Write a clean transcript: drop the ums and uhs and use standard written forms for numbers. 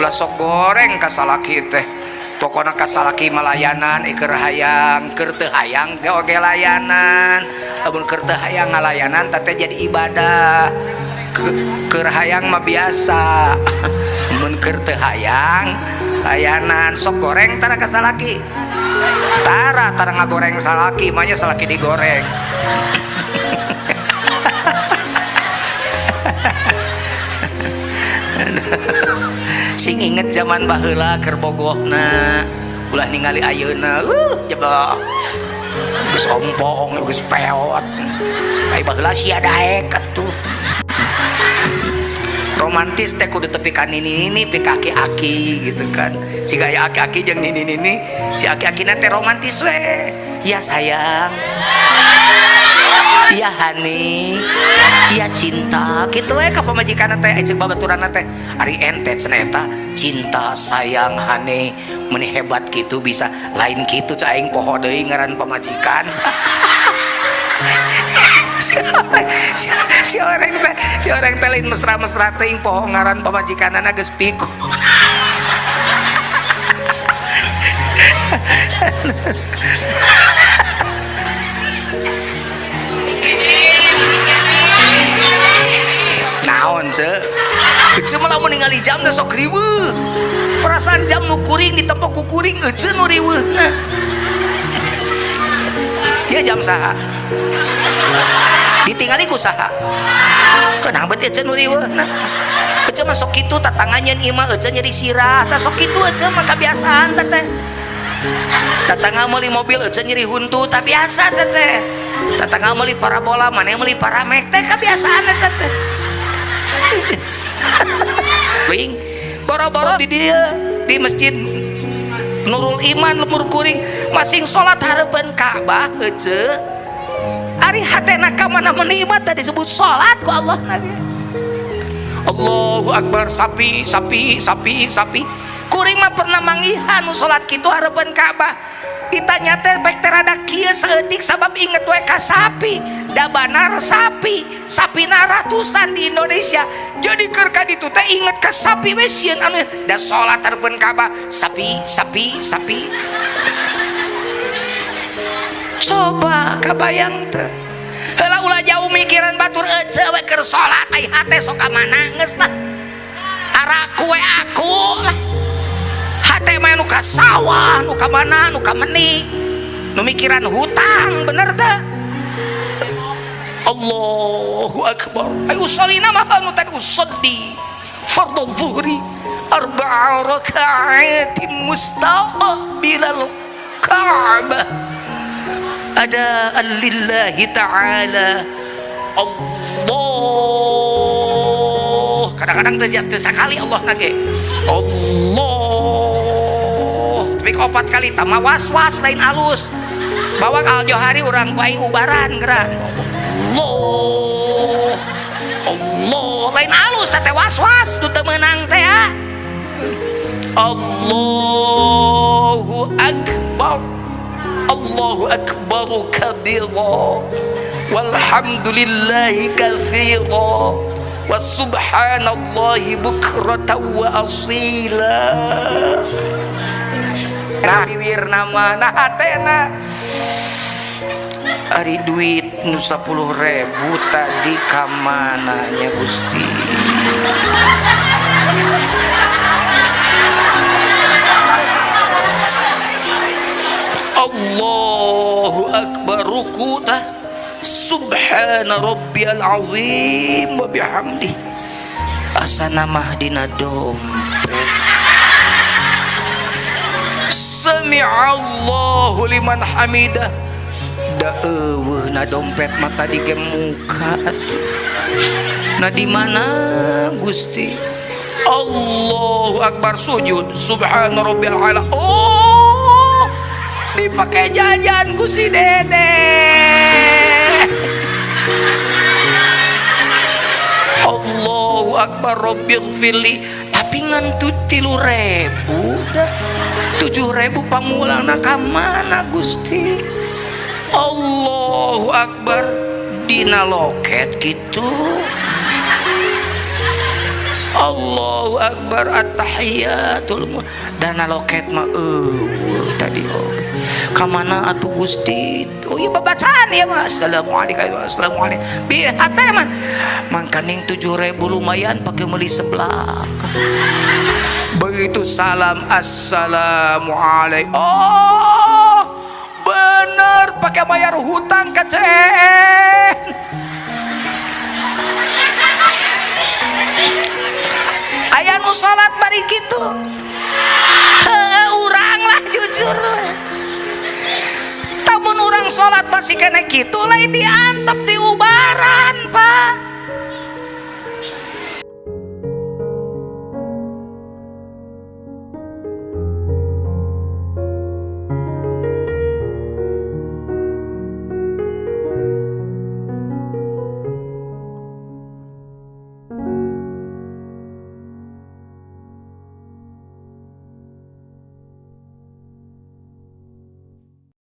Ulah sok goreng ka salaki teh. Pokona ka salaki malayanan keur hayang, keur teu hayang ge oge layanan. Lamun keur teu hayang ngalayanan teh jadi ibadah. Keur hayang mah biasa. Mun keur teu hayang layanan sok goreng tara ka salaki. Tara tara ngagoreng salaki, mah nya salaki digoreng. Sing inget zaman baheula keur bogohna, ulah ningali ayeuna, jebak. Geus ompong, geus peot. Ai baheula sia daek atuh. Romantis teh kudu tepi ka nini-nini, pi ka aki-aki gitu kan. Si gaya aki-aki jeung nini-nini, si aki-akina teh romantis we. Ya sayang. Iya hani, iya cinta, gitu we ka pamajikanna teh, ceuk babaturanna teh. Ari ente cenah eta cinta sayang hani, meuni hebat kitu bisa, lain kitu cai aing poho deui ngaran pamajikan. Si orang teh lain mesra-mesra teuing poho ngaran pamajikanana geus piku. Naon ceu? Eceu mah lamun ningali jam da sok riweuh. Perasaan jam nu kuring ditempo ku kuring eceu nu riweuhna. Ieu jam saha? Ditingali ku saha? Kenapa bet eceu nu riweuhna? Eceu mah sok kitu tatangga nyeun imah eceu nyeri sirah, tah sok kitu eceu mah kabiasaan teh teh. Tatangga meuli mobil eceu nyeri huntu, tah biasa teh teh. Tatangga meuli parabola, maneh meuli paramek teh kabiasaan teh teh. Wing boro-boro di dia di masjid Nurul Iman lemur kuring masing salat hareupeun Ka'bah eceu ari hatena ka mana meuni mah teh disebut salat ku Allah na ge. Allahu akbar sapi sapi sapi sapi kuring mah pernah manggihan nu salat kitu hareupeun Ka'bah ditanya teh baik teh rada kieu saeutik sabab inget we ka sapi da banar sapi sapina ratusan di Indonesia jadi keur ka ditu teh inget ka sapi we sieun anu da salat hareupeun Ka'bah sapi sapi sapi coba kabayang teh heula ulah jauh mikiran batur eceu we keur salat ai hate sok ka mana geus lah araku we aku lah hate mah nu ka sawah nu ka mana nu ka meni nu mikiran hutang bener teh. Allahu akbar ayo usolina mah anu tadi usolli fardhu dhuhri arba'a raka'atin mustaqbilal Ka'bah ada lillahi ta'ala Allah kadang-kadang teh teu sakali Allah nage Allah tapi opat kali tama was-was lain alus bawang al-johari urang ku aing ubaran geura Allah Allah lain alus teh was-was nu teu meunang teh ya Allahu akbar Allahu akbar kabira walhamdulillahi katsira wa subhanallahi bukratan wa asila. Nah biwir nama nah hatena ari duit nu 10.000 tadi ka mana nya Gusti. Allahu akbar ruku tah subhana rabbiyal azim wa bihamdih asana mah dina dompet sami'allahu liman hamidah da eueuh na dompet mah tadi ge muka atuh na di mana Gusti. Allahu akbar sujud subhana rabbiyal ala oh dipakai jajan ku si Dede. Allahu akbar rabbighfirli tapi ngan 3.000 dah 7.000 pamulangna ka mana Gusti. Allahu akbar dina loket gitu. Allahu Akbar at-tahiyatul dana loket mah eueuh tadi oge ka mana atuh Gusti. Oh iya, babacaan ieu mah, assalamualaikum, assalamualaikum, bi hate mah mangkaning 7.000 lumayan pakai meuli seblak. Begitu salam, assalamualaikum, oh bener, pakai bayar hutang ke CN. Aya nu salat bari kitu? Heueuh, urang lah, jujur. Tamun urang salat masih kena kitu, lain diantep, diubaran, Pak.